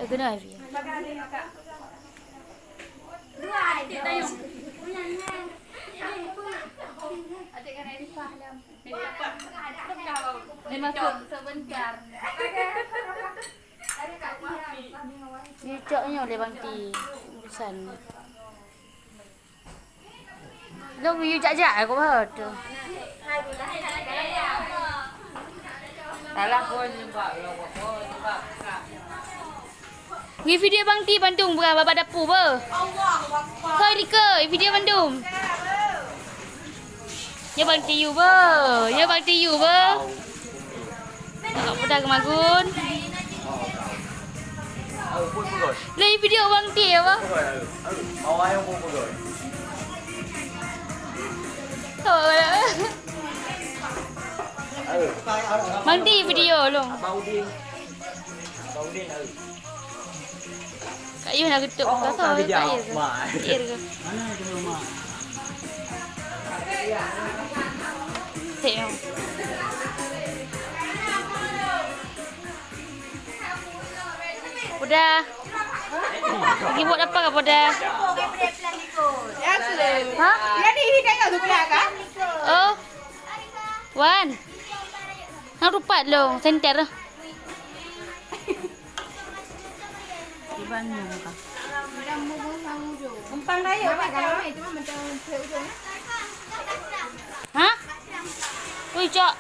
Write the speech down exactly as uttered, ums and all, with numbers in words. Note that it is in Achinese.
Kena Ivy. Dia masuk sebentar. Ni cok nyoe lé Bang Ti urusan. Lôn yue jak-jak aku bah tu. Salah pun sebab lo apa sebab. Ngi video Bang Ti bandum bukan babak dapu beuh. Koi likoi video bandum. Nyoe Bang Ti yue beuh. Nyoe Bang Ti yue beuh. Nampak pedas keumagun. Lé video Bang Ti apa? Oh, Bang Ti video lôn. Kak Yus nak getuk. Oh, kau tahu tak kejap, Kak Yus? Mak. Iya ke? Mana tu, Mak? Tengok. Udah. Lagi buat apa kau dah? Ha? Jadi ini tengok tu pula kan? Oh. Wan. Hang rupat long, senter. Di Bandung kah? Gampang raya, Pak, kalau ramai, cuma macam ujung. Ha? Ui, cok.